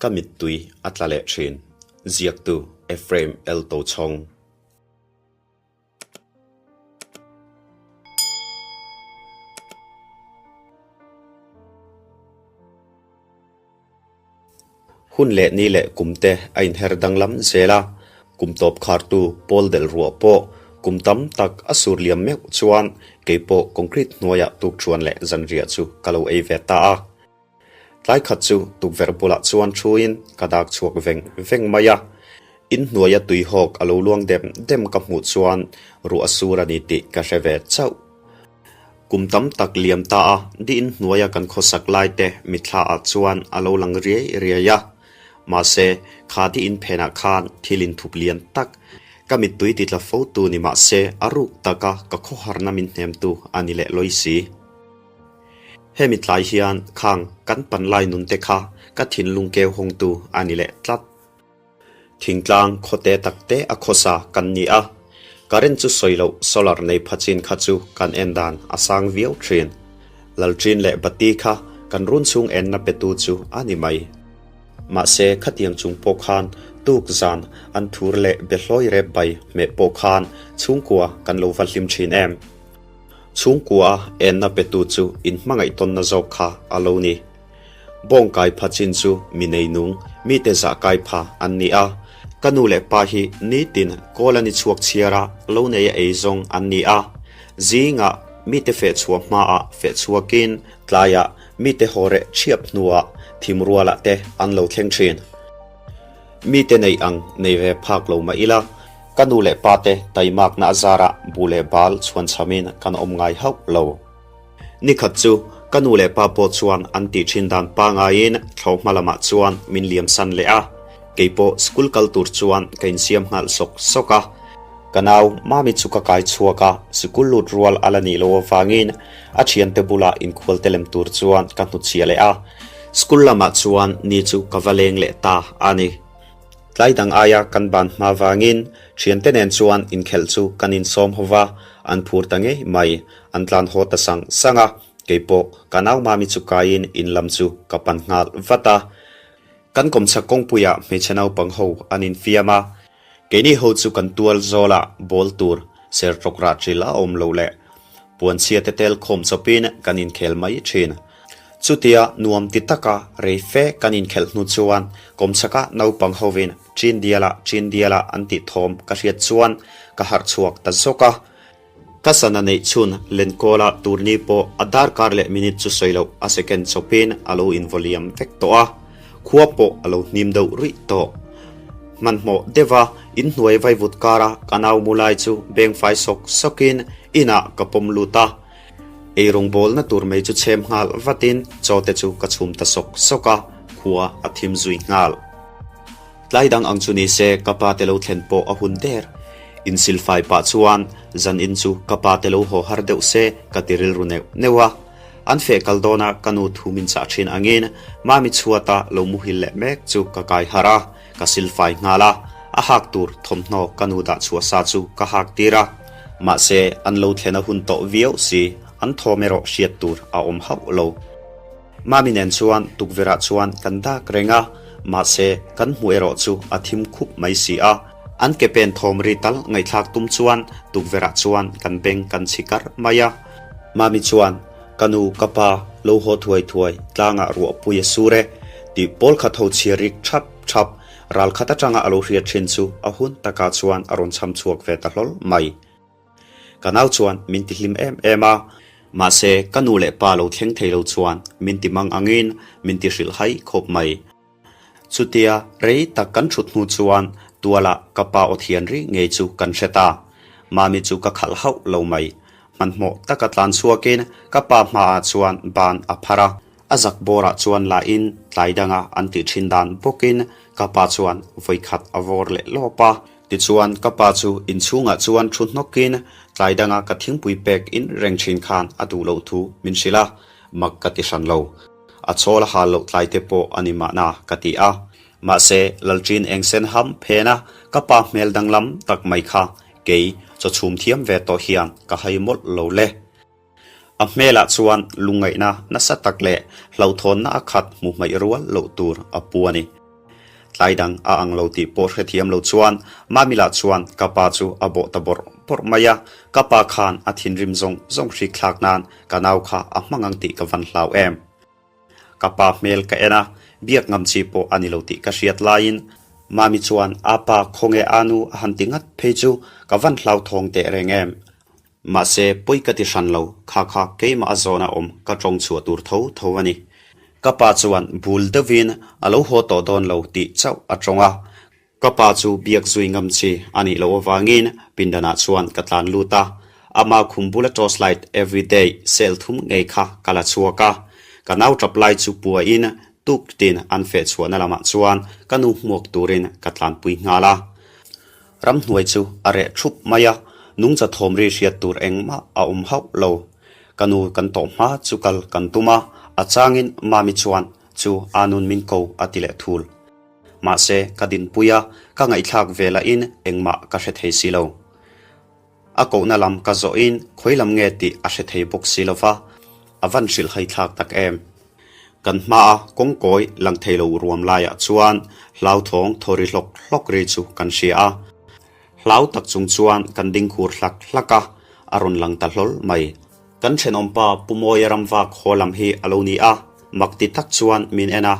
Ka mittui a tla leh thin. Ziaktu Ephraim L. Tochhawng. Hun leh ni leh kum te a inher danglam zel a, kum tawp khartu pawl delh ruah pawh kum tam tak a sur liam meuh chuan kei pawh concrete hnuaiah tukṭhuan leh zanriah chu ka lo ei ve ta a. Tlai khat chu tukverh bulah chuan thuin ka dak chhuak veng veng mai a, in hnuaia tuihawk a lo luang dem dem ka hmuh chuan ruah a sur a ni tih ka hre ve chauh. Kum tam tak liam ta a, di in hnuaia kan khawsak lai te mitthla ah chuan a lo lang riai riai a. Mahse, kha di in phenah khan thil inthup lian tak, ka mittui ti tla fo tu ni mahse a ruk taka ka khawharna min hnemtu a ni leh lawi si. Hemi tlai hian khang kan pan lai nun te kha ka thinlung keu hawngtu a ni leh tlat. Thingtlang khawte takte a khawsa kan ni a, current chu sawi loh solar nei pha chin kha chu kan en dan a sang viau thin. Lalṭin leh bati kha kan run chhung enna petu chu a ni mai. Mahse khatiang chung pawh khan tuk zan an thur leh behlawi rep bai hmeh pawh khan chhungkua kan lo va hlim thin em. Chhungkua a enna petu chu in hmangaih tawnna zawk kha a lo ni. Bawng kai pha chin chu mi neinung, mite zah kai pha an ni a. Ka nu leh pa hi nitin kawl an i chhuak chhiar a, lo nei a ei zawng an ni a. Zingah mite feh chhuah hmaah feh chhuakin tlaiah mite haw reh thiap hnuah thim rualah te an lo thleng thin. Mite nei ang nei ve phak lo mah ila, ka nu leh pa te taimakna a zarah bu leh bal chhuan chhamin kan awm ngai hauh lo. Nikhat chu ka nu leh pa pawh chuan an tih thin dan pangaiin thlawh hma lamah chuan min liam san leh a, keipawh school kal tur chuan ka insiam nghal sawk sawk a. Ka nau Mami chu ka kai chhuak a, sikul lut rual a la nih loh avangin a thiante bulah inkhual te lem tur chuan ka hnutchhia leh a, school lamah chuan ni chu ka va leng leh ta a ni. Tlai dang aia kan ban hma vangin thiante nen chuan inkhelh chu kan insawm ho va, an phur ta ngei mai. An tlan haw ta sang sang a, keipawh ka nau Mami chu kaiin in lam chu ka pan nghal vat a. Kan kawmchhak kawngpuiah hmeichhe naupang ho an infiam a, keini ho chu kan tual zawlah ball tur ser tawk rah ṭil a awm lo leh puanchhia te tel khawm chawpin kan inkhel mai ṭhin. Chutia nuam ti taka rei fe kan inkhelh hnu chuan kawmchhaka naupang hovin Chin diala, Chin diala an tih thawm ka hriat chuan ka harh chhuak ta zawk a. Ka sana neih chhun Lenkawla turni pawh a darkar leh minute chu sawi loh a second chawpin a lo invawliam vek tawh a, khua pawh a lo hnim deuh ruih tawh. Hmanhmawh deuha inhnuai vaivut kara ka nau mu lai chu beng fai sawk sawkin inah ka pawm lut a. Eirawng bawlna tur mai chu chhem nghal vatin chaw te chu ka chhum ta sawk sawk a, khua a thim zui nghal. Tlai dang ang chu ni se ka pa te lo thlen pawh a hun der. Insilfai pah chuan zan in chu ka pa te lo haw har deuh se ka ti rilru neuh neuh a. An feh kal dawna ka nu thu min chah thin angin Mami chhuata lo muhil leh mek chu ka kai harh a, ka silfai nghal a. A hak tur thawmhnaw ka nu dah chhuah sa chu ka hak tir a. Mahse an lo thlen a hun tawh viau si, an thawm erawh hriat tur a awm hauh lo. Mami nen chuan tukverhah chuan kan dak reng a, mahse kan hmuh erawh chu a thim khup mai si a. An ke pen thawm ri tal ngaihthlak tum chuan tukverhah chuan kan beng kan chhi kar mai a. Mami chuan, Ka nu, ka pa, lo haw thuai thuai, tlangah ruah pui a sur e, tih pawl khat ho chhiar rik thap thap, ral khat atanga a lo hriat thin chu a hun takah chuan a rawn cham chhuak ve ta hlawl mai. Ka nau chuan min ti hlim em em a, mahse ka nu leh pa lo thleng thei lo chuan min ti mang angin min ti hrilh hai khawp mai. Chutia rei tak kan thut hnu chuan tualah ka pa aw thian ri ngei chu kan hre ta. Mami chu ka khalh hauh lo mai. Hmanhmawh taka tlan chhuakin ka pa hmaah chuan ban a phar a, a zak bawrah chuan lahin tlai danga an tih thin dan bawkin ka pa chuan vawikhat a vawr leh lawp a. Tichuan ka pa chu inchhungah chuan thu hnawkin tlai danga ka thingpui pek in reng thin khan a duh loh thu min hrilh a, mak ka ti hran lo. A chawl a hal loh tlai te pawh a ni mahna ka ti a. Mahse Lalṭin engsen ham phena ka pa hmel danglam tak mai kha kei chaw chhum thiam ve tawh hian ka hai mawlh lo le. A hmelah chuan lungngaihna nasa tak leh hlauhthawnna a khat hmu hmaih rual loh tur a pu a ni. Tlai dang a ang lo tih pawh hrethiam lo chuan Mami lah chuan ka pa chu a bawh ta bawrh bawrh mai a, ka pa khan a thinrim zawng zawng hrik thlak nan ka nau kha a hmang ang tih ka van hlau em. Ka pa hmel ka en a, biak ngam chi pawh a ni lo tih ka hriat laiin Mami chuan a pa khawnge a nu a han ti ngat phei chu ka van hlauthawng teh reng em. Mahse, pawi ka ti hran lo, kha kha keimah a zawn a awm ka tawng chhuah tur tho tho a ni. Ka pa chuan bul deuhin a lo haw tawh dawn lo tih chauh a tawng a. Ka pa chu biak zui ngam chi a nih loh avangin pindanah chuan ka tlan lut a. Ama khum bula torch light everyday sel thum ngei kha ka la chhuak a. Ka nau tap lai chu puain tuk tin an feh chhuahna lamah chuan ka nu hmuak turin ka tlanpui nghal a. Ramhnuai chu a reh thup mai a, nungcha thawm ri hriat tur engmah a awm hauh lo. Ka nu kan tawh hma chu kal kan tum a, a changin Mami chuan chu a nun min ko a ti leh thul. Mahse, ka dinpui a, ka ngaihthlak ve lahin engmah ka hre thei si lo. A kohna lam ka zawhin khawi lam nge tih a hre thei bawk si lo va, a van hrilh haithlak tak em. Kan hmaa kawngkawi lang thei lo ruam laiah chuan hlauthawng thaw ri hlawk hlawk ri chu kan hria a. Hlau tak chung chuan kan ding khur hlak hlak a, a rawn lang ta hlawl mai. Kan thenawmpa Pu Mawia ramvak haw lam hi a lo ni a, mak ti tak chuan min en a.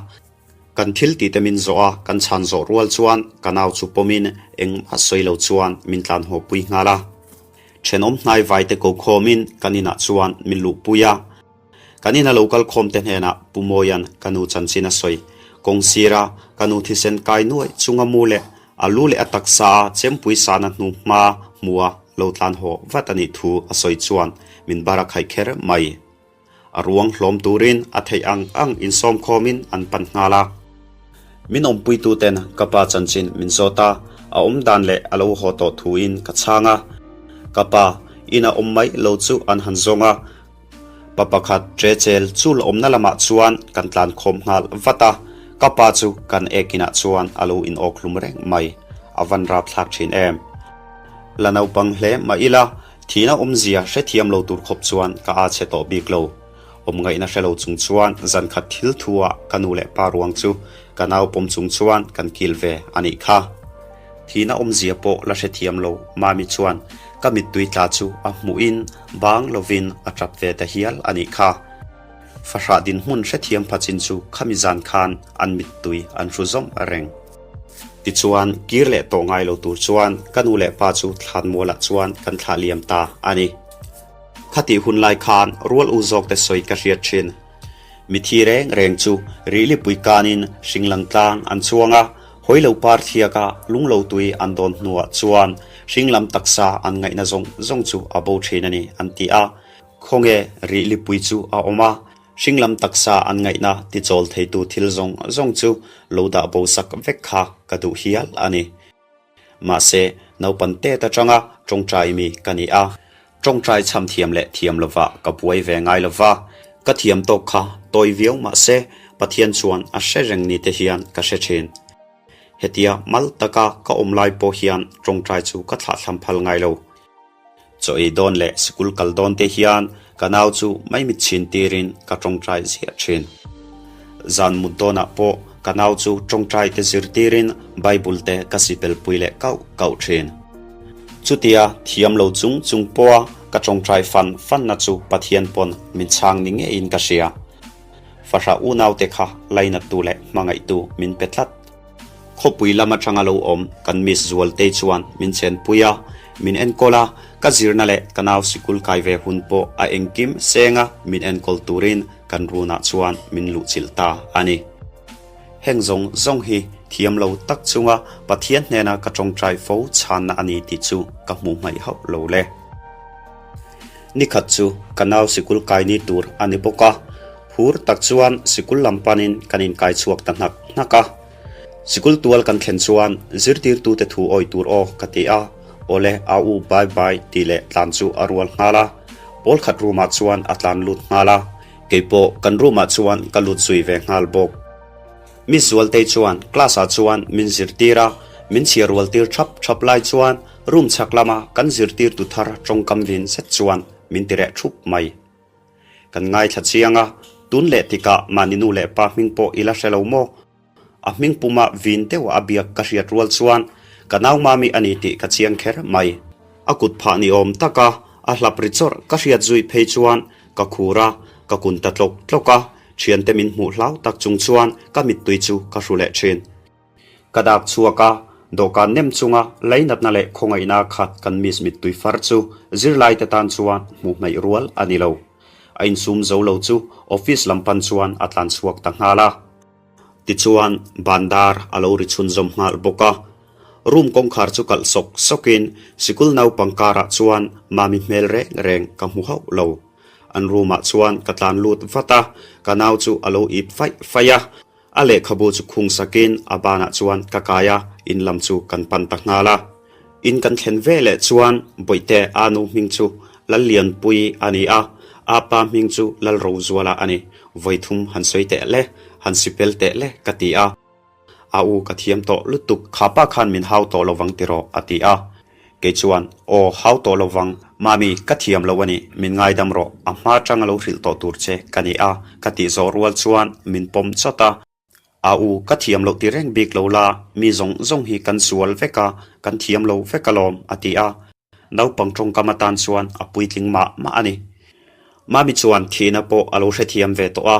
Kan thil tih te min zawh a, kan chhan zawh rual chuan ka nau chu pawmin engmah sawi lo chuan min tlan haw pui nghal a. Thenawm hnai vai te ko khawmin kan inah chuan min luhpui a. Kan ina lo kal khawm te hnenah Pu Mawia'n ka nu chanchin a sawi. Kawng sira ka nu thisen kai nuai chunga mu leh a lu leh a taksa a chempui sana hnu hma hmua lo tlan haw vat a nih thu a sawi chuan min bar a khaih kher mai. A ruang hlawm turin a theih ang ang insawm khawmin an pan nghal a. Min awmpuituten ka pa chanchin min zawt a, a awm dan leh a lo haw tawh thuin ka chhang a. Ka pa ina awm mai lo chu an han zawng a. Pa pakhat Rachel chu la awmna lamah chuan kan tlan khawm nghal vat a, ka pa chu kan ek inah chuan a lo in awk hlum reng mai, a van rap thlak thin em. La naupang hle mah ila, thihna awmzia hrethiam lo tur khawp chuan ka a chhe tawh bik lo. Awm ngaihna hre lo chung chuan zan khat thil thu ah ka nu leh pa ruang chu ka nau pawm chung chuan kan kil ve a nih kha. Thihna awmzia pawh la hrethiam lo Mami chuan ka mittui tla chu a hmuhin bang lovin a tap ve ta hial a nih kha. Fahrah dinhmun hrethiam phachin chu khami zan khan an mittui an hru zawm reng. Tichuan, kir leh tawh ngai lo tur chuan ka nu leh pa chu thlanmualah chuan kan thlah liam ta a ni. Khatih hun lai khan rual u zawk te sawi ka hriat thin. Mithi reng reng chu rihlipui kanin hringlang tlang an chuang a, hawilo par thiaka lunglo tui an dawn hnuah chuan hringlam taksa an ngaihna zawng zawng chu a bo thin a ni an ti a. Khawnge rihlipui chu a awm a, hringlam taksa an ngaihna tichawl theitu thil zawng zawng chu lo dah bo sak vek kha ka duh hial a ni. Mahse, naupan tet atanga tawngtai mi ka ni a, tawngtai chham thiam leh thiam lovah ka buai ve ngai lova, ka thiam tawk kha tawi viau mahse Pathian chuan a hre reng ni te hian ka hre thin. Hetia mal taka ka awm lai pawh hian tawngtai chu ka thlahthlam phal ngai lo. Chaw ei dawn leh sikul kal dawn te hian ka nau chu maimit chhin tirin ka tawngtai ziah thin. Zan mut dawnah pawh ka nau chu tawngtai te zir tirin Bible te ka sipel pui leh kauh kauh thin. Chutia thiam lo chung chung pawha ka tawngtai fan fanna chu Pathian pawn min chhang ni ngeiin ka hria. Fahrah unaute kha lainattu leh hmangaihtu min pe tlat. Khawpui lam atanga lo awm kan Miss Zualtei chuan min chenpui a, min enkawl a, ka zirna leh ka nau sikul kai ve hun pawh a engkim senga min enkawl turin kan runah chuan min luhchilh ta a ni. Heng zawng zawng hi thiam lo tak chunga Pathian hnena ka tawngtai fo chhanna a ni tih chu ka hmuh hmaih hauh lo le. Nikhat chu ka nau sikul kai ni tur a ni bawk a, Phur tak chuan sikul lam panin kan inkai chhuak ta hnak hnak a. Sikul tual kan thlen chuan zirtirtute thu awih tur aw ka ti a, awle a u bye bye tih leh tlan chu a rual nghal a. Pawl khat room ah chuan a tlan lut nghal a, keipawh kan room ah chuan ka lut zui ve nghal bawk. Miss Zualtei chuan class ah chuan min zirtir a, min chhiar rual tir thap thap lai chuan room chhak lama kan zirtirtu thar tawngkam vin zet chuan min ti reh thup mai. Kan ngaithla chiang a, tun leh tikah mahni nu leh pa hming pawh i la hre lo maw? A hming puma vin deuha a biak ka hriat rual chuan ka nau mami a ni tih ka chiang kher mai. A kut phah ni awm taka a hlap ri chawrh ka hriat zui phei chuan ka khur a, ka kun ta tlawk tlawk a, thiante min hmuh hlau tak chung chuan ka mittui chu ka hru leh thin. Ka dak chhuak a, dawhkan nem chunga leinatna leh khawngaihna khat kan miss mittui far chu zirlaite tan chuan hmuh hmeih rual a ni lo. A insum zo lo chu office lam pan chuan a tlan chhuak ta nghal a. Tichuan bandar a lo ri chhunzawm nghal bawk a. Room kawngkhar chu kalh sawk sawkin sikul naupang karah chuan Mami hmel reng reng ka hmu hauh lo. An room ah chuan ka tlan lut vat a, ka nau chu a lo ip faih faih a. A lehkhabu chu khung sakin a banah chuan ka kai a, in lam chu kan pan ta nghal a. In kan thlen ve leh chuan Bawihte a nu hming chu Lallianpuii a ni a, a pa hming chu Lalrozuala a ni. Vawithum han sawi teh le, han sipel teh le ka ti a. A u ka thiam tawh lutuk, kha pa khan min hau tawh lovang tiraw a ti a. Kei chuan, Aw, hau tawh lovang, Mami, ka thiam lo a ni, min ngaidam rawh, a hma atanga lo hrilh tawh tur che ka ni a, ka tih zawh rual chuan min pawm chawt a. A u, ka thiam loh ti reng bik lo la, mi zawng zawng hi kan sual vek a, kan thiam lo vek alawm, a ti a. Naupang tawngkam atan chuan a puitling mah mah a ni. Mami chuan thihna pawh a lo hrethiam ve tawh a,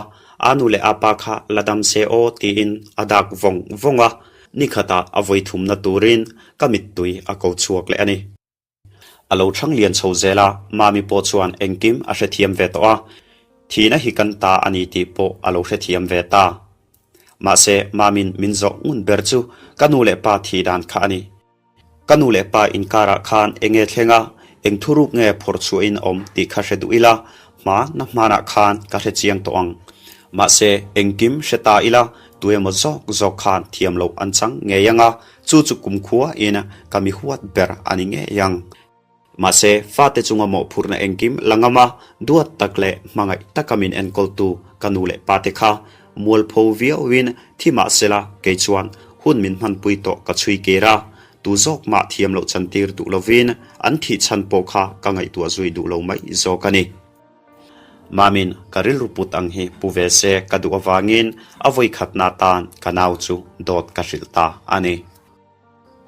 a nu leh a pa kha la dam se aw tiin a dak vawng vawng a, nikhatah a vawi thumna turin ka mittui a ko chhuak leh a ni. A lo thang lian chho zel a, Mami pawh chuan engkim a hrethiam ve tawh a, thihna hi kan ta a ni tih pawh a lo hrethiam ve ta. Mahse, Mami'n min zawh ngun ber chu ka nu leh pa thih dan kha a ni. Ka nu leh pa inkarah khan eng nge thleng a, eng thuruk nge phawrh chhuahin awm tih kha hre duh ila, hma na hmanah khan ka hre chiang tawh ang. Mahse, engkim hre ta ila, tuemaw zawk zawk khan thiam loh an chang ngei ang a, chu chu kumkhua in ka mi huat ber a ni ngei ang. Mahse, fate chunga mawhphurhna engkim la ngam a, duat tak leh hmangaih taka min enkawltu ka nu leh pate kha mualpho viauin thi mah sela kei chuan hun min hmanpui tawh ka chhui kir a, tu zawk mah thiam loh chantir duh lovin an thih chhan pawh kha ka ngaihtuah zui duh lo mai zawk a ni. Mamin ka rilru put ang hi pu ve se ka duh avangin a vawikhatna tan ka nau chu dawt ka hrilh ta a ni.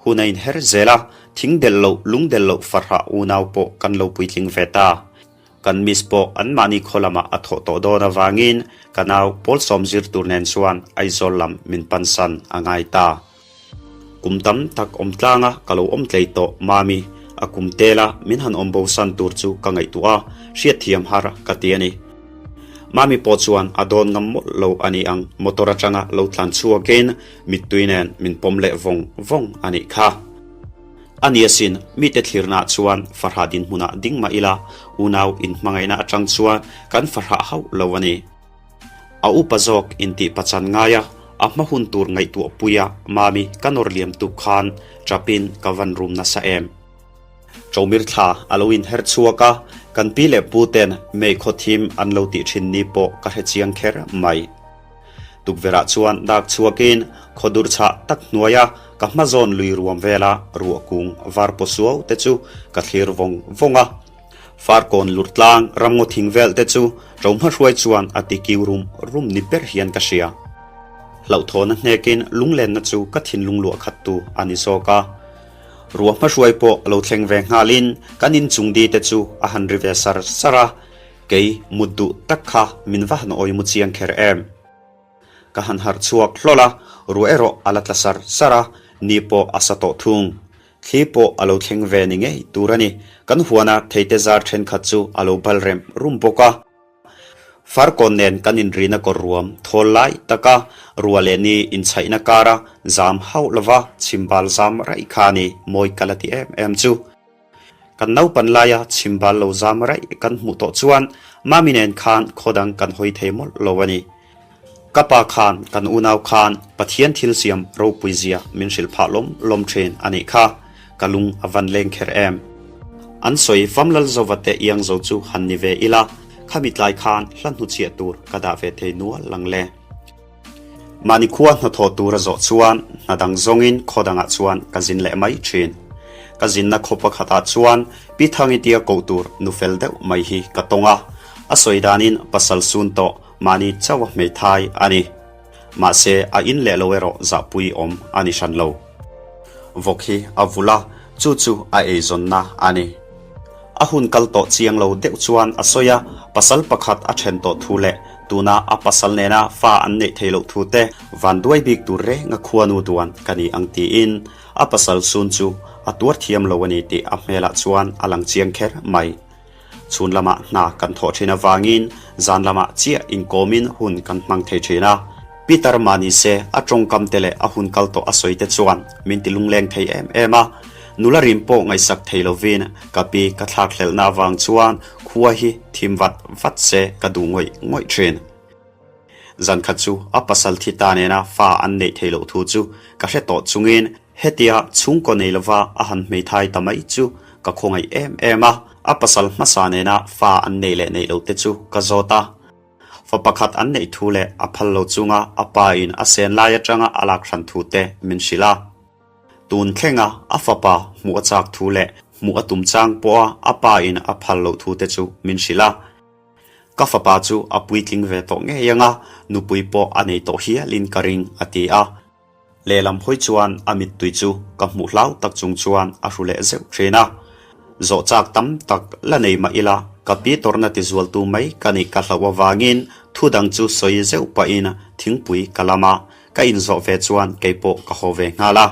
Hun a inher zel a, thing delh loh, lung delh loh farhah unau pawh kan lo puitling ve ta. Kan miss pawh anmahni khaw lamah a thawh tawh dawn avangin ka nau Pawlsawm zir tur nen chuan Aizawl lam min pansan a ngai ta. Kum tam tak awm tlanga ka lo awm tlei tawh Mami, a kum tela min han awm bosan tur chu ka ngaihtuah a, hriatthiam har ka ti a ni. Mami pawh chuan a dawn ngam mawlh lo a ni ang, motor atanga lo tlan chhuakin mittui nen min pawm leh vawng vawng a nih kha. A ni asin, mite thlirnaah chuan fahrah dinhmunah ding mah ila, unau inhmangaihna atang chuan kan fahrah hauh lo a ni. A upa zawk intih pachan ngai a, a hma hun tur ngaihtuah puia Mami ka nawr liam tuk khan tapin ka van rum nasa em. Chawmir thla a lo inher chhuak a, kan pi leh pu ten May khaw thim an lo tih thin ni pawh ka hre chiang kher mai. Tukverhah chuan dak chhuakin khaw dur chhah tak hnuaia ka hma zawn lui ruam vela ruah kung var paw suau te chu ka thlir vawng vawng a. Farkawn lur tlang ramngaw thing vel te chu ṭo hmahruai chuan a ti kiu rum rum ni ber hian ka hria. Hlauhthawna hnekin lunglenna chu ka thinlung luah khattu a ni zawk a. Ruah hmahruai pawh lo thleng ve nghalin kan inchung di te chu a han ri ve sar sar a, kei mut duh tak kha min va han awi mu chiang kher em. Ka han harh chhuak hlawl a, ruah erawh a la tla sar sar a, ni pawh a sa tawh thung. Thli pawh a lo thleng ve ni ngei tur a ni, kan huana theite zar thenkhat chu a lo bal rem rum bawk a. Farkawn nen kan inrina kawr ruam thawl lai taka ruah leh ni inchhaihna kara zam hauh lova chhimbal zam raih kha ni mawi ka la ti em em chu. Kan naupan laia chhimbal lo zam raih kan hmuh tawh chuan Mami nen khan khaw dang kan hawi thei mawlh lo a ni. Ka pa khan kan unau khan Pathian thil siam ropui zia min hrilh phah lawm lawm thin a nih kha, ka lung a van leng kher em. An sawi Famlal Zova te iang zo chu han ni ve ila, khami tlai khan hla hnuchhiah tur ka dah ve thei nual lang le. Mahni khua hnathawh tur a zawh chuan hna dang zawngin khaw dangah chuan ka zin leh mai thin. Ka zinna khaw pakhatah chuan Pi Thangi tia koh tur nu fel deuh mai hi ka tawng a, a sawi danin pasal sun tawh mahni chauha hmeithai a ni. Mahse, a in leh lo erawh zahpui awm a ni hran lo. Vawk hi a vul a, chu chu a eizawnna a ni. A hun kal tawh chiang lo deuh chuan a sawi a, pasal pakhat a then tawh thu leh tuna a pasal nena fa an neih theih loh thu te vanduai bik tur renga khuanu duan ka ni ang tiin a pasal sun chu a tuar thiam lo a ni tih a hmelah chuan a lang chiang kher mai. Chhun lamah hna kan thawh thin avangin zan lamah chiah inkawmin hun kan hmang thei thin a. Peter mah ni se a tawngkam te leh a hun kal tawh a sawi te chuan min ti lungleng thei em em a. Nula rim pawh ngaihsak thei lovin ka pi ka thlak hlelhna avang chuan khua hi thim vat vat se ka duh ngawih ngawih thin. Zan khat chu a pasal thi ta nena fa an neih theih loh thu chu ka hre tawh chungin hetia chhungkaw nei lova a han hmeithai ta mai chu ka khawngaih em em a. A pasal hmasa nena fa an neih leh neih loh te chu ka zawt a. Fa pakhat an neih thu leh a phal lo chunga a pa in a sen lai atanga a lak hran thu te min hrilh a. Tun thlenga a fapa hmuh a chak thu leh hmuh a tum chang pawha a pa in a phal loh thu te chu min hrilh a. Ka fapa chu a puitling ve tawh ngei anga nupui pawh a nei tawh hialin ka ring a ti a. Lehlam hawi chuan a mittui chu ka hmuh hlau tak chung chuan a hru leh zeuh thin a. Zawh chak tam tak la nei mah ila ka pi tawrhna tizualtu mai ka nih ka hlauh avangin thu dang chu sawi zeuh pahin thingpui ka lam a, ka inzawh ve chuan keipawh ka haw ve nghal a.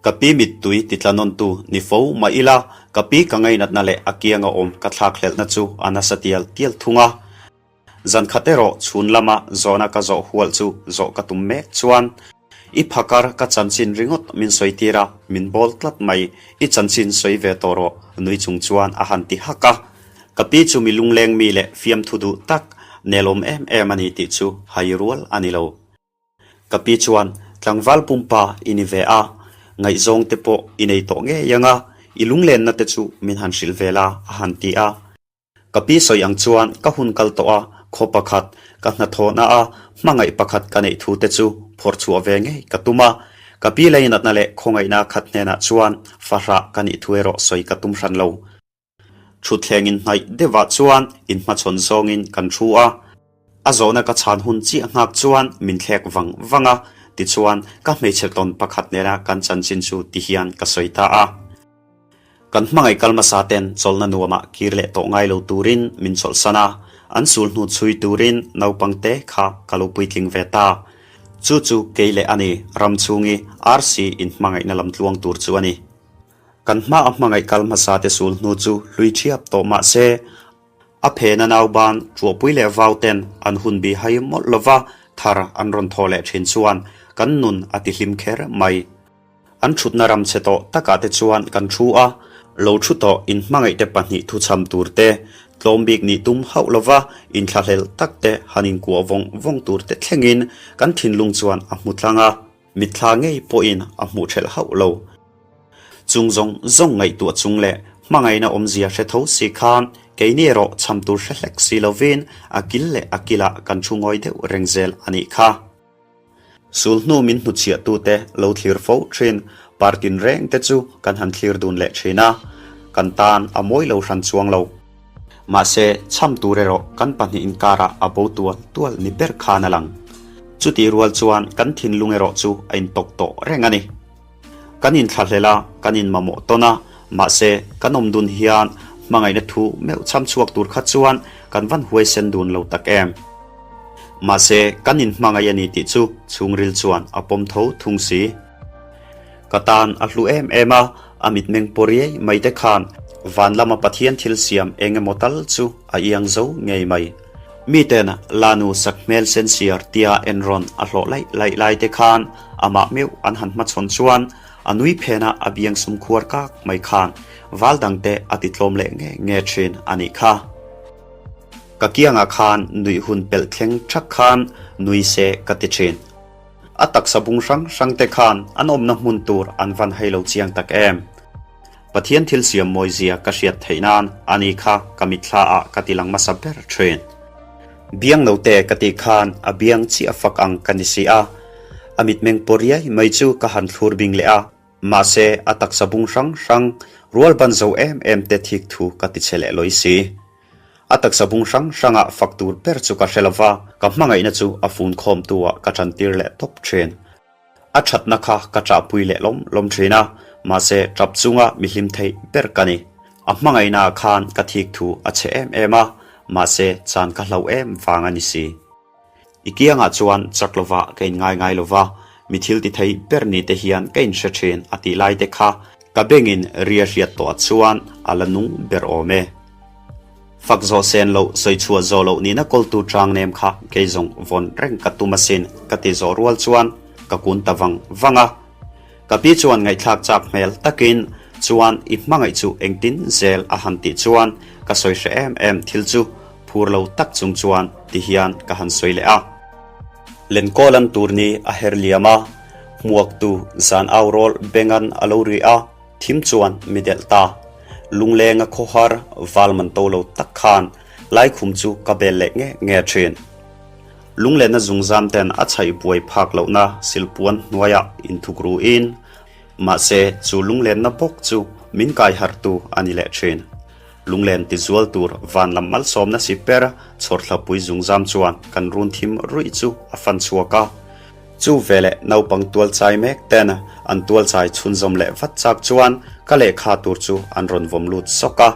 Ka pi mittui titlanawntu ni fo mah ila ka pi ka ngainatna leh a kianga awm ka thlakhlelhna chu a nasa tial tial thung a. Zan khat erawh chhun lama zawhna ka zawh hual chu zawh ka tum mek chuan i phakar ka chanchin ringawt min sawi tir a, min bawl tlat mai, i chanchin sawi ve tawh rawh nui chung chuan a han ti hak a. Ka pi chu mi lungleng mi leh fiamthu duh tak nelawm em em a ni tih chu hai rual a ni lo. Ka pi chuan tlangval pumpa i ni ve a, ngaihzawng te pawh i nei tawh ngei ang a, i lunglenna te chu min han hrilh vel a a han ti a. Ka pi sawi ang chuan ka hun kal tawh a, khaw pakhat, ka hnathawhna a, hmangaih pakhat ka neih thu te chu phawrh chhuah ve ngei ka tum a. Ka pi leinatna leh khawngaihna khat hnenah chuan fahrah ka nih thu erawh sawi ka tum hran lo. Thutthleng inhnaih deuhah chuan inhmachhawn zawngin kan thu a. A zawhna ka chhan hun chiah nghak chuan min thlek vang vang a, tichuan ka hmeichhe tawn pakhat nena kan chanchin chu tihian ka sawi ta a. Kan hmangaih kal hmasa ten chawlhna nuamah kir leh tawh ngai lo turin min chawlhsan a, an sul hnu chhui turin naupang te kha ka lo puitling ve ta. Chu chu kei leh ani ram chhungi RC inhmangaihna lam tluang tur chu a ni. Kan hma a hmangaih kal hmasa te sul hnu chu hlui thiap tawh mah se, a phena nauban ṭuahpui leh vau ten an hun bi hai mawlh lova thar an rawn thawh leh ṭhin chuan kan nun a ti hlim kher mai. An thutna ram chhe tawh takah te chuan kan thu a, lo thu tawh inhmangaih te pahnih thuchham tur te, tlawm bik nih tum hauh lova inthlahlel tak te han inkuah vawng vawng tur te thlengin kan thinlung chuan a hmu tlang a, mitthla ngei pawhin a hmuh thelh hauh lo. Chung zawng zawng ngaihtuah chung leh hmangaihna awmzia hre tho si khan keini erawh chham tur hre hlek si lovin a kil leh a kilah kan thu ngawi deuh reng zel a nih kha. Sulhnu min hnuchhiahtute lo thlir fo thin, par tinreng te chu kan han thlir dun leh thin a, kan tan a mawi lo hran chuang lo. Mahse, chham tur erawh kan pahnih inkarah a bo tual tual ni ber khan a lang. Chutih rual chuan kan thinlung erawh chu a intawk tawh reng a ni. Kan inthlahlel a, kan inmamawh tawn a, mahse, kan awm dun hian hmangaihna thu meuh chham chhuak tur kha chuan kan van huaisen dun lo tak em. Mahse, kan inhmangaih a ni tih chu chhungril chuan a pawm tho thung si. Ka tan a hlu em em a, a mitmeng pawh riai mai te khan van lama Pathian thil siam eng emaw tal chu a iang zo ngei mai. Miten Lanu sak hmel sensiar tia enrawn a hlawh laih laih lai te khan amah meuh an han hmachhawn chuan a nui phena a biang sum khuar kak mai khan val dangte a ti tlawm leh nge nge thin a nih kha. Ka kiangah khan nuih hun pelh thleng thak khan nui se ka ti thin. A taksa bung hrang hrang te khan an awmna hmun tur an van hei lo chiang tak em. Pathian thil siam mawizia ka hriat theih nan ani kha ka mitthla ah ka ti lang hmasa ber thin. Biang note ka tih khan a biang chiah fak ang ka ni si a, a mitmeng pawh riai mai chu ka han thlur bing leh a, mahse a taksa bung hrang hrang rual ban zo em em te thik thu ka ti che leh lawi si. A taksa bung hrang hrangah fak tur ber chu ka hre lo va, ka hmangaihna chu a fun khawmtu-ah ka ṭantir leh tawp ṭhin. A ṭhatna kha ka ṭahpui leh lawm lawm ṭhin a, mahse ṭap chunga mi hlim theih ber ka ni. A hmangaihnaah khan ka thik thu a chhe em em a, mahse chan ka hlau em vang a ni si. I kiangah chuan chak lovah ka inngai ngai lova, mi thil ti thei ber ni te hian ka inhre thin a tih lai te kha ka bengin ria hriat tawh chuan a la nung ber awm e. Fak zawh sen loh, sawi chhuah zawh loh nihna kawltu chang nem kha kei zawng vawn reng ka tum asin ka ti zawh rual chuan ka kun ta vang vang a. Ka pi chuan ngaihthlak chak hmel takin chuan i hmangaih chu engtin zel a han tih chuan ka sawi hre em em thil chu phur lo tak chung chuan ti hian ka han sawi leh a. Lenkawl an tur ni a her liam a, hmuaktu zan au rawl bengan a lo ri a, thim chuan mi delh ta. Lunglenga khawhar val man to lo tak khan laikhum chu ka bel leh nge nge thin. Lunglenna zungzam ten a chhaih buai phak lohna silpuan hnuaiah inthuk ruin, mahse chu lunglenna bawk chu min kai harhtu a ni leh thin. Lunglen tizual tur van lam malsawmna si per chhawrthlapui zungzam chuan kan run thim ruih chu a fan chhuak a. Chu veleh naupang tualchai mek ten an tualchai chhunzawm leh vat chak chuan ka lehkha tur chu an rawn vawm lut sawk a.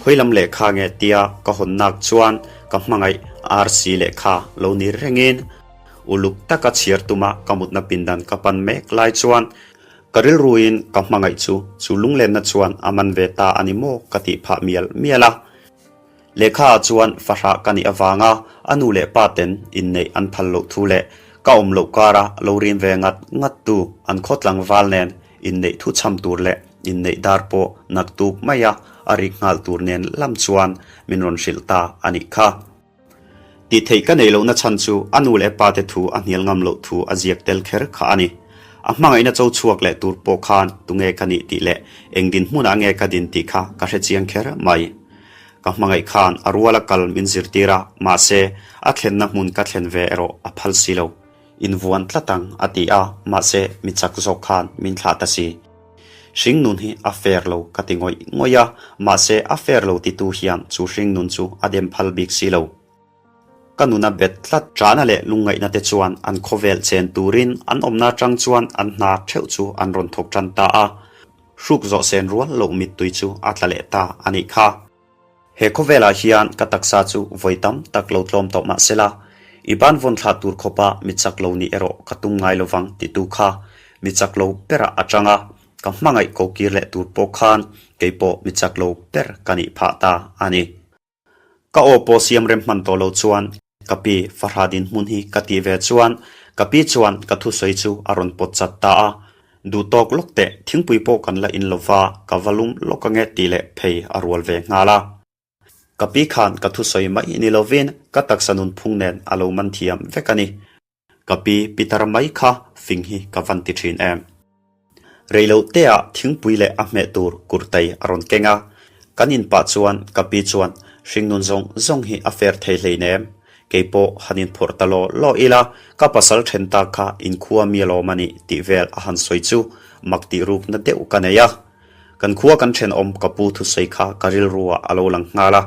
Khawilam lehkha nge tia ka hawn nak chuan ka hmangaih RC lehkha lo ni rengin uluk taka chhiar tuma ka mutna pindan ka pan mek lai chuan ka rilruin ka hmangaih chu chu lunglenna chuan a man ve ta a ni maw ka tih phah mial mial a. Lehkha ah chuan fahrah ka nih avanga a nu leh pa ten inneih an phal loh thu leh ka awm loh kara lo rin ve ngat ngat tu an khaw tlangval nen Inneih thu chham tur leh inneih dar pawh naktuk maia a rik nghal tur nen lam chuan min rawn hrilh ta a nih kha. Tih theih ka neih lohna chhan chu a nu leh pa te thu a hnial ngam loh thu a ziak tel kher kha a ni. A hmangaihna cho chhuak leh tur pawh khan tunge ka nih tih leh eng dinhmunah nge ka din tih kha ka hre chiang kher mai. Ka hmangaih khan a ruala kal min zirtir a, mahse a thlenna hmun ka thlen ve erawh a phal si lo. Invuan tlat ang, a ti a, mahse mi chak zawk khan min thlah ta si. Hringnun hi a fair lo ka ti ngawih ngawih a, mahse a fair lo titu hian chu hringnun chu a dem phal bik si lo. Ka nuna bet tlat ṭahna leh lungngaihna te chuan an khawvel chen turin an awmna aṭang chuan an hna ṭheuh chu an rawn thawk ṭan ta a, hruk zawh sen rual loh mittui chu a tla leh ta a nih kha. He khawvelah hian ka taksa chu vawi tam tak lo tlawm tawh mah sela, i ban vawn thlah tur khawpa mi chak lo nih erawh ka tum ngai lovang titu kha mi chak lo berah a tang a, ka hmangaih ko kir leh tur pawh khan kei pawh mi chak lo ber ka nih phah ta a ni. Ka aw pawh siam rem hman tawh lo chuan ka pi fahrah dinhmun hi ka tih ve chuan ka pi chuan ka thusawi chu a rawn pawt chat ta a, Duhtawk lawk teh, thingpui pawh kan la in lova, ka va lum lawk ange tih leh phei a rual ve nghal a. Ka pi khan ka thusawi mai ni lovin ka taksa nunphung nen a lo man thiam vek a ni. Ka pi pitar mai kha fing hi ka van ti thin em. Reiloh teah thingpui leh a hmeh tur kurtai a rawn keng a, kan in pah chuan ka pi chuan hringnun zawng zawng hi a fer thei hleinem. Kei pawh han inphawrh ta law law ila, ka pasal then tak kha inkhua mi alawm a nih tih vel a han sawi chu mak tih rukna deuh ka nei a. Kan khua kan thenawm ka pu thusawi kha ka rilruah a lo lang nghal a,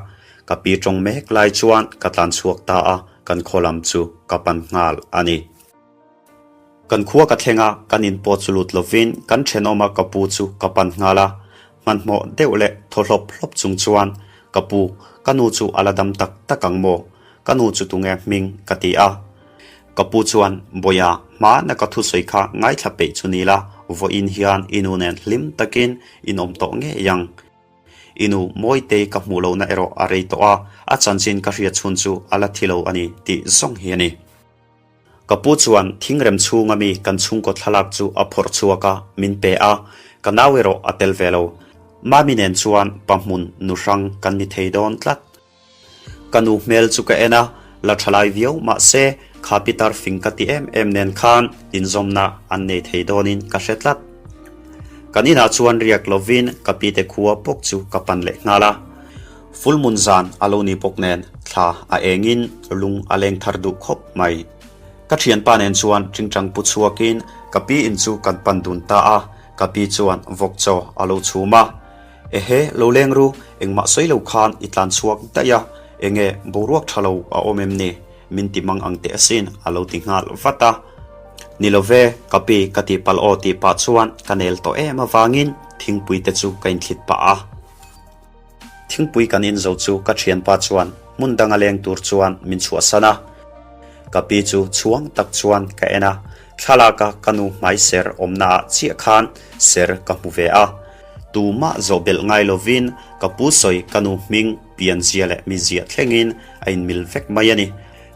ka pi tawng mek lai chuan ka tlan chhuak ta a, kan khaw lam chu ka pan nghal a ni. Kan khua ka thleng a, kan in pawh chu lut lovin kan thenawma ka pu chu ka pan nghal a, hmanhmawh deuh leh thaw hlawp hlawp chung chuan, Ka pu, ka nu chu a la dam tak tak ang maw? Ka nu chu tunge hming? ka ti a. Ka pu chuan, Bawiha, hmana ka thusawi kha ngaithla peih chu ni la, vawiin hian i nu nen hlim takin in awm tawh ngei ang. I nu Mawitei ka hmuh lohna erawh a rei tawh a, a chanchin ka hriat chhun chu a la thi lo a ni tih zawng hi a ni. Ka pu chuan thingrem chhunga mi kan chhungkaw thlalak chu a phawrh chhuak a, min pe a, ka nau erawh a tel ve lo. Mami nen chuan pa hmun nu hrang kan ni thei dawn tlat. Ka nu hmel chu ka en a, la tha lai viau mah se kha pitar fing ka ti em em nen khan inzawmna an nei thei dawnin ka hre tlat. Kan inah chuan riak lovin ka pite khua bawk chu ka pan leh nghal a. Full moon zan a lo ni bawk nen thla a engin lung a leng thar duh khawp mai. Ka thianpa nen chuan tingtang pu chhuakin ka pi in chu kan pan dun ta a, ka pi chuan vawk chaw a lo chhum a. Ehe, lo leng ru, engmah sawi lo khan i tlan chhuak daih a, enge boruak tha lo a awm em ni? Min ti mang ang teh asin, a lo ti nghal vat a. Ni lo ve, ka pi ka tih palh aw tih pah chuan ka nel tawh em avangin thingpui te chu ka inthlit pah a. Thingpui kan in zo chu ka thianpa chuan hmun danga leng tur chuan min chhuahsan a. Ka pi chu chhuang tak chuan ka en a, thlalaka ka nu hmai ser awmna ah chiah khan ser ka hmu ve a. Tumah zawh belh ngai lovin ka pu sawi ka nu hming pianzia leh mizia thlengin a inmil vek mai a ni.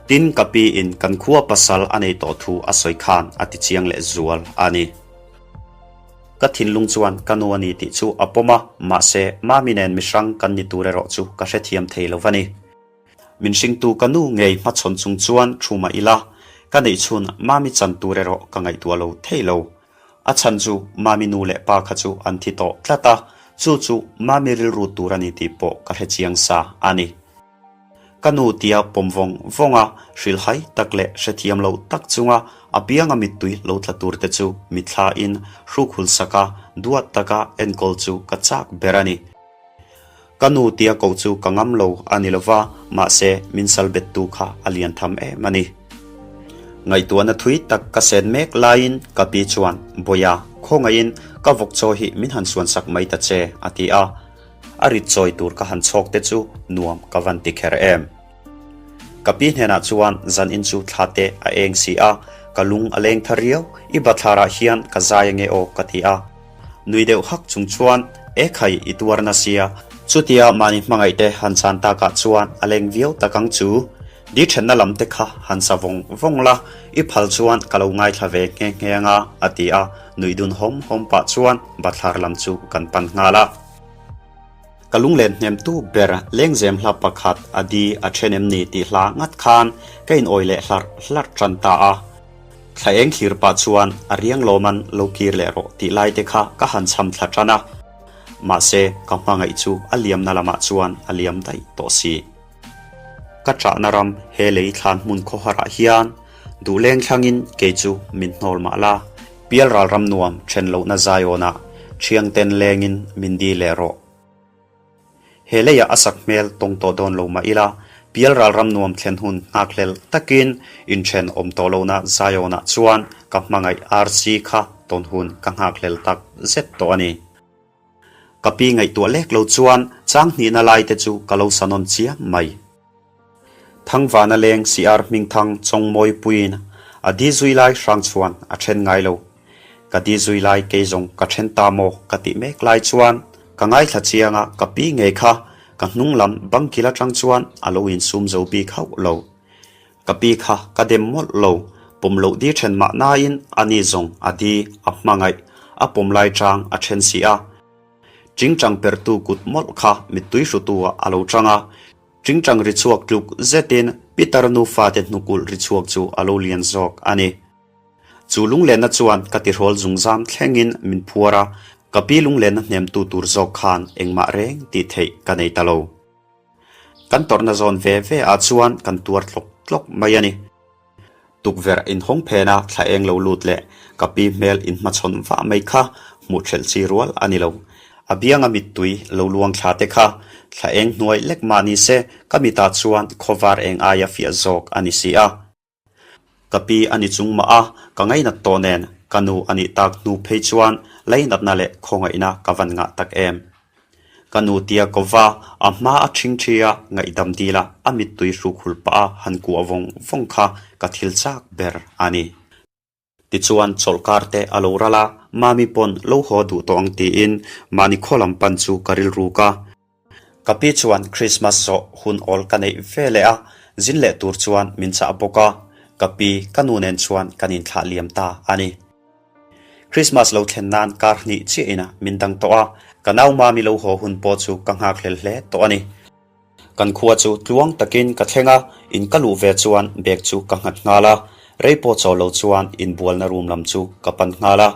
Tin, ka pi in kan khua pasal a nei tawh thu a sawi khan a ti chiang leh zual a ni. Ka thinlung chuan ka nu a ni tih chu a pawm a, mahse Mami nen mihrang kan ni tur erawh chu ka hrethiam thei lo va ni. Min hringtu ka nu ngei hmachhawn chung chuan thu mah ila, ka neih chhun Mami chan tur erawh ka ngaihtuah lo thei lo. A chhan chu Mami nu leh pa kha chu an thi tawh tlat a, chu chu Mami rilru tur a ni tih pawh ka hrechiang sa a ni. Ka nu tia pawm vawng vawng a, hrilhhai tak leh hrethiam lo tak chunga a bianga mittui lo tla tur te chu mitthla in hruk hul sak a, duat taka enkawl chu ka chak ber a ni. Ka nu tia koh chu ka ngam lo a ni lova, mahse min sal bet tu kha a lian tham em a ni. Ngaihtuahna thui tak ka sen mek laiin ka pi chuan, Bawia, khawngaihin ka vawk chaw hi min han suan sak mai ta che, a ti a. A rit chawi tur ka han chhawk te chu nuam ka van ti kher em. Ka pi hnenah chuan zan in chu thla te a eng si a, ka lung a leng thar riau, i bathlarah hian ka zai ange aw ka ti a. Nui deuh hak chung chuan e khai i tuar na sia, chutia mahni hmangaih te han chan takah chuan a leng viau tak ang chu. Di thenna lam te kha han sa vawng vawng la, i phal chuan ka lo ngaithla ve nghe nghe anga a ti a, nuih dun hawm hawm pah chuan bathlar lam chu kan pan nghal a. Ka lunglen hnemtu ber lengzem hla pakhat a di a then em ni tih hla ngat khan ka inawi leh hlarh hlarh tan ta a. Thla eng thlir pah chuan a riang lawman lo kir leh rawh tih lai te kha ka han cham thla tan a. Mahse, ka hmangaih chu a liamna lamah chuan a liam daih tawh si. Ka ṭahna ram he lei thlan hmun khawharah hian duhleng thlangin kei chu min hnawl mah la, pialral ram nuam ṭhen lohna Zionah ṭhiangten lengin min di leh rawh. He leiah a sak hmel tawng tawh dawn lo mah ila, pialral ram nuam thlen hun nghakhlel takin inṭhen awm tawh lohna Zionah chuan ka hmangaih RC kha tawn hun ka nghakhlel tak zet tawh a ni. Ka pi ngaihtuah lek lo chuan chang hnihna lai te chu ka lo sa nawn chiam mai. Thangvana leng CR Hmingthang Chawngmawi puiin a di zui lai hrang chuan a then ngai lo. Ka di zui lai kei zawng ka then ta maw ka tih mek lai chuan ka ngaithla chiang a ka pi ngei kha ka hnung lam bangkil atang chuan a lo insum zo bik hauh lo. Ka pi kha ka dem mawlh lo, pawm loh di then mah nain a ni zawng a di a hmangaih, a pawm lai chang a then si a. Tingtang perhtu kut mawlh kha mittui hrutu ah a lo chang a, tingtang ri chhuak tluk zetin Peter nufa te hnukulh ri chhuak chu a lo lian zawk a ni. Chu lunglenna chuan ka tihrawl zungzam thlengin min phuar a, ka pi lunglenna hnemtu tur zawk khan engmah reng tih theih ka nei ta lo. Kan tawrhna zawn ve ve ah chuan kan tuar tlawk tlawk mai a ni. Tukverh inhawng phena thla eng lo lut leh ka pi hmel inhmachhawn vah mai kha hmuh ṭhelh chi rual a ni lo. A bianga mittui lo luang thla te kha thla eng hnuai lek mah ni se ka mitah chuan khawvar eng aia fiah zawk a ni si a. Ka pi a ni chung mah a, ka ngainat tawh nen ka nu a nih tak hnu phei chuan lainatna leh khawngaihna ka van ngah tak em. Ka nu tia kova a hma a ṭhing ṭhi a, ngaihdam dil a, a mittui hruk hul pah a han kuah vawng vawng kha ka thil chak ber a ni. Tichuan chawlhkar te a lo ral a, Mami pawn lo haw duh tawh ang tiin mahni khaw lam pan chu ka rilruk a. Ka pi chuan Christmas zawh hun awl ka neih ve leh a, zin leh tur chuan min chah bawk a, ka pi ka nu nen chuan kan inthlah liam ta a ni. Christmas lo thlen nan kar hnih chiah ina min dang tawh a, ka nau Mami lo haw hun pawh chu ka nghakhlel hle tawh a ni. Kan khua chu tluang takin ka thleng a, in ka luh ve chuan bag chu ka nghat nghal a, rei pawh chaw lo chuan inbualna room lam chu ka pan nghal a.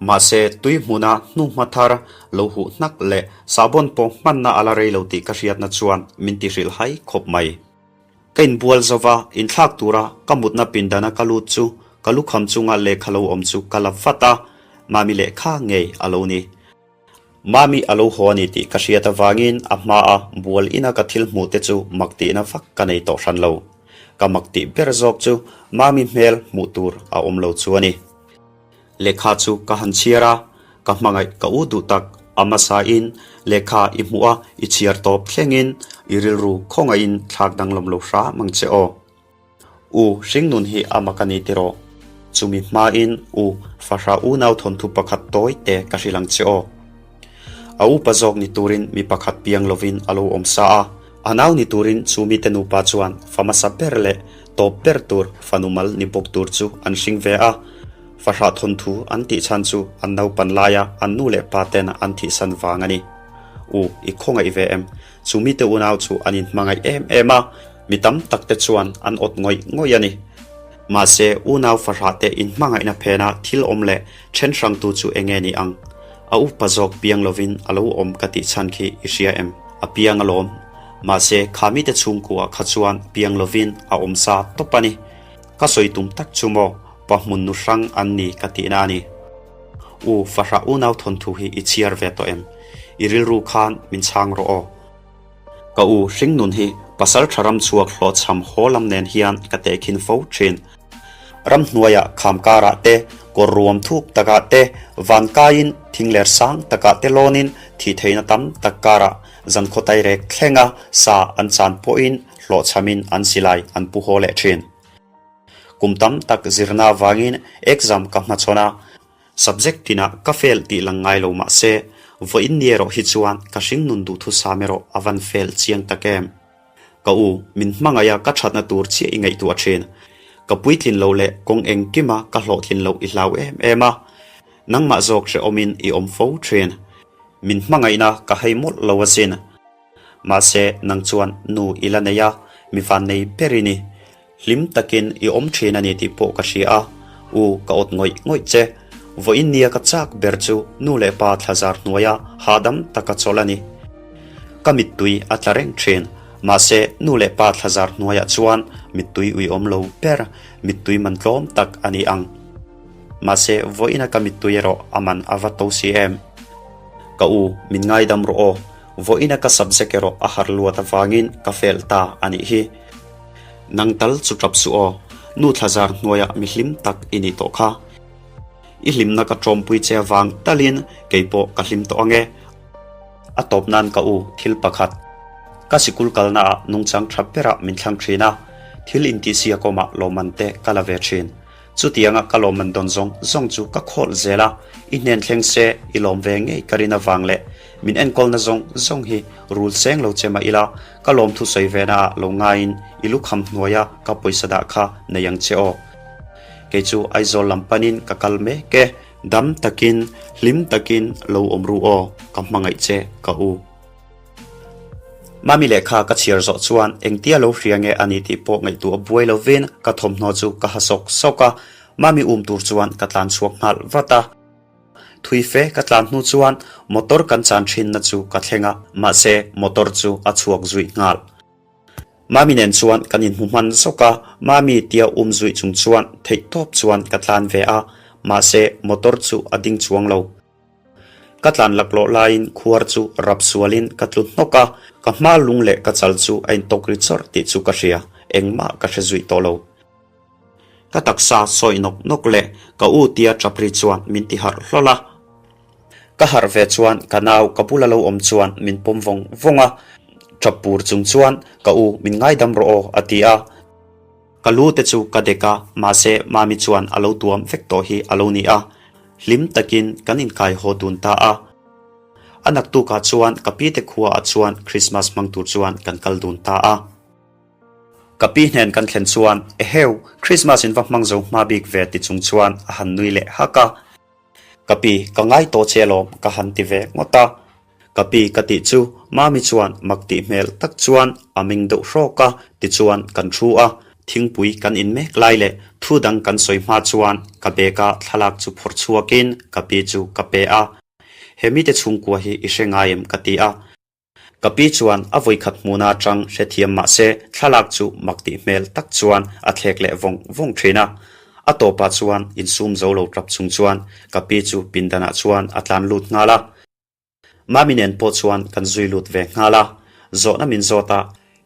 Mahse, tui hmuna hnuhma thar lo huh hnak leh sahbawn pawh hmanna a la rei lo tih ka hriatna chuan min ti hrilh hai khawp mai. Ka inbual zo va, inthlak tura ka mutna pindana ka lut chu ka lukham chunga lehkha lo awm chu ka la vat a, Mami lehkha ngei a lo ni. Mami a lo haw a ni tih ka hriat avangin a hmaa bual ina ka thil hmuh te chu mak tihna vak ka nei tawh hran lo. Ka mak tih ber zawk chu Mami hmel hmuh tur a awm lo chu a ni. Lehkha chu ka han chhiar a, ka hmangaih ka u duh tak a hmasain lehkha i hmuh a i chhiar tawp thlengin i rilru khawngaihin thlak danglam lo hram ang che aw. U hringnun hi a mak a ni tiraw? Chumi hmain u fahrah unau thawnthu pakhat tawi te ka hrilh ang che aw. A upa zawk ni turin mi pakhat piang lovin a lo awm sa a, a nau ni turin chu mite nupa chuan fa hmasa ber leh tawp ber tur fanu mal ni bawk tur chu an hring ve a. Fahrah thawnthu an tih chhan chu an naupan laia an nu leh pa ten an thihsan vang a ni. U, i khawngaih ve em? Chu mite unau chu an inhmangaih em em a, mi tam tak te chuan an awt ngawih ngawih a ni. Mahse, unau fahrah te inhmangaihna phena thil awm leh then hrangtu chu eng nge ni ang? A upa zawk piang lovin a lo awm ka tih chhan khi i hria em? A piang alawm. Mahse, kha mite chhungkua kha chuan piang lovin a awm sa tawp a ni. Ka sawi tum tak chu maw, pa hmun nu hrang an ni ka tihna a ni. U, fahrah unau thawnthu hi i chhiar ve tawh em? I rilru khan min chhang rawh aw. Ka u hringnun hi pasal tha ram chhuak hlawhchham haw lam nen hian ka tehkhin fo thin. Ramhnuaiah kham karah te, kawr ruam thuk takah te, van kaiin thingler sang takah te lawnin thih theihna tam tak karah zankhaw tairek thlenga sa an chan pawhin hlawhchhamin an silai an pu haw leh thin. Kum tam tak zirna avangin exam ka hmachhawn a, Subject tinah ka fail tih lang ngai lo mah se, vawiin ni erawh hi chuan ka hringnun duhthusam erawh a van fail chiang tak em. Ka u, min hmangaih a ka thatna tur chiah i ngaihtuah thin. Ka puitlin loh leh kawng engkima ka hlawhtlin loh i hlau em em a. Nangmah zawk hrehawmin i awm fo thin. Min hmangaihna ka hei mawlh lo asin. Mahse, nang chuan nu i la nei a, mi vannei ber i ni. Hlim takin i awm thin a ni tih pawh ka hria a, u ka awt ngawih ngawih che. Vawiin nia ka chak ber chu nu leh pa thlazar hnuaia hahdam taka chawlh a ni. Ka mittui a tla reng thin. Mahse, nu leh pa thlazar hnuaiah chuan mittui uiawm lo ber, mittui man tlawm tak a ni ang. Mahse, vawiina ka mittui erawh a man a va to si em. Ka u, min ngaidam rawh aw. Vawiina ka subject erawh a har luat avangin ka fail ta a nih hi. Nang tal chu tap suh aw, nu thlazar hnuaiah mi hlim tak i nih tawh kha. I hlimna ka tawmpui che avang talin kei pawh ka hlim tawh ange. A tawp nan ka u thil pakhat. Ka sikul kalnaah nungchang tha berah min thlang thin a, thil intihsiak awmah lawmman te ka la ve thin. Chutianga ka lawmman dawn zawng zawng chu ka khawlh zel a, i hnen thleng se i lawm ve ngei ka rin avang leh min enkawlna zawng zawng hi rul seng lo che mah ila ka lawmthu sawi ve naah lo ngaiin i lukham hnuaia ka pawisa dah kha nei ang che aw. Kei chu Aizawl lam panin ka kal mek e. Dam takin, hlim takin lo awm ru aw, ka hmangaih che ka u. Mami lehkha ka chhiar zawh chuan engtia lo hria nge a ni tih pawh ngaihtuah buai lovin ka thawmhnaw chu ka ha sawk sawk a, Mami um tur chuan ka tlan chhuak nghal vat a. Thui fe ka tlan hnu chuan motor kan chan thinna chu ka thleng a, mahse motor chu a chhuak zuih nghal. Mami nen chuan kan inhmu hman zawk a, Mami tia um zuih chung chuan theihtawp chuan ka tlan ve a, mahse motor chu a ding chuang lo. Ka tlan laklawh laiin khuar chu rap sualin ka tlu hnawk a, ka hma lung leh ka chal chu a intawk ri chawrh tih chu ka hria, engmah ka hre zuih tawh lo. Ka taksa sawi nawk nawk leh ka u tia tap ri chuan min ti harh hlawl a. Ka harh ve chuan ka nau ka bula lo awm chuan min pawm vawng vawng a, tap pur chung chuan ka u min ngaidam rawh aw a ti a. Ka lu te chu ka dek a, mahse Mami chuan a lo tuam vek tawh hi a lo ni a, hlim takin kan inkai haw dun ta a. A naktukah chuan ka pi te khuaah chuan Christmas hmang tur chuan kan kal dun ta a. Ka pi hnen kan thlen chuan, Eheu, Christmas in va hmang zo hma bik ve ti chung chuan a han nui leh hak a. Ka pi, ka ngai tawh che alawm ka han ti ve ngawt a. Ka pi ka tih chu Mami chuan mak tih hmel tak chuan a meng deuh hrawk a, tichuan kan thu a, thingpui kan in mek lai leh thu dang kan sawi hma chuan ka bag a thlalak chu phawrh chhuakin ka pi chu ka pe a. He mite chhungkua hi i hre ngai em ka ti a. Ka pi chuan a vawikhat hmuna atang hrethiam mah se thlalak chu mak tih hmel tak chuan a thlek leh vawng vawng thin a. A tawpah chuan insum zo lo tap chung chuan ka pi chu pindanah chuan a tlan lut nghal a. Mami nen pawh chuan kan zui lut ve nghal a, zawhna min zawt a,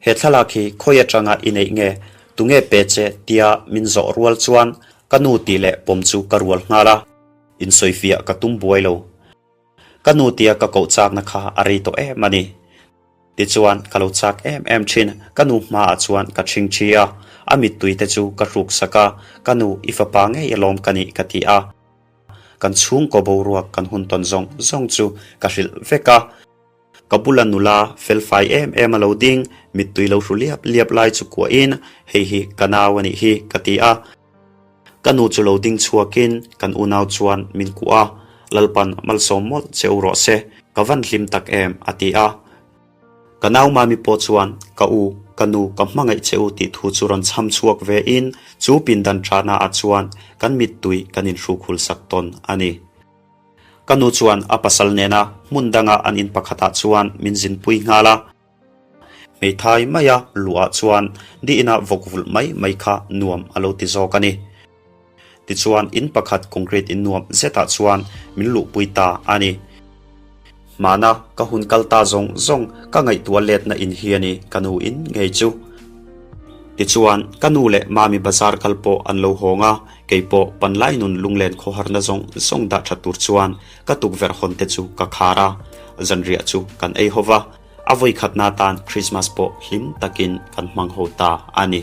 He thlalak hi khawi atanga i neih nge, tunge pe che tia min zawh rual chuan ka nu tih leh pawm chu ka rual nghal a, insawifiah ka tum buai lo. Ka nu tia ka koh chakna kha a rei tawh em a ni. Tichuan ka lo chak em em thin, ka nu hmaah chuan ka ṭhing ṭhi a, a mittui te chu ka hruk sak a, ka nu i fapa ngei alawm ka nih ka ti a. Kan chhungkaw boruak kan hun tawn zawng zawng chu ka hrilh vek a. Ka bula nula fel fai em em a lo ding, mittui lo hru liap liap lai chu kuahin, Hei hi ka nau a nih hi, ka ti a. Ka nu chu lo ding chhuakin kan unau chuan min kuah a, Lalpan malsawm mawlh che u rawh se, ka van hlim tak em, a ti a. Ka nau mami pawh chuan, Ka u, ka nu, ka hmangaih che u tih thu chu rawn chham chhuak ve in chu pindan ṭahna ah chuan kan mittui kan inhruk hul sak tawn a ni. Ka nu chuan a pasal nena hmun danga an in pakhatah chuan min zinpui nghal a. Hmeithai maia luhah chuan di inah vawk vulh mai mai kha nuam a lo ti zawk a ni. Tichuan in pakhat concrete in nuam zetah chuan min luhpui ta a ni. Hmana ka hun kal ta zawng zawng ka ngaihtuah letna in hi a ni ka nu in ngei chu. Tichuan ka nu leh mami bazar kal pawh an lo hawng a, kei pawh panlai nun lunglen khawharna zawng zawng dah tha tur chuan ka tukverh hawn te chu ka khar a, zanriah chu kan ei ho va, a vawikhatna tan Christmas pawh hlim takin kan hmang ho ta a ni.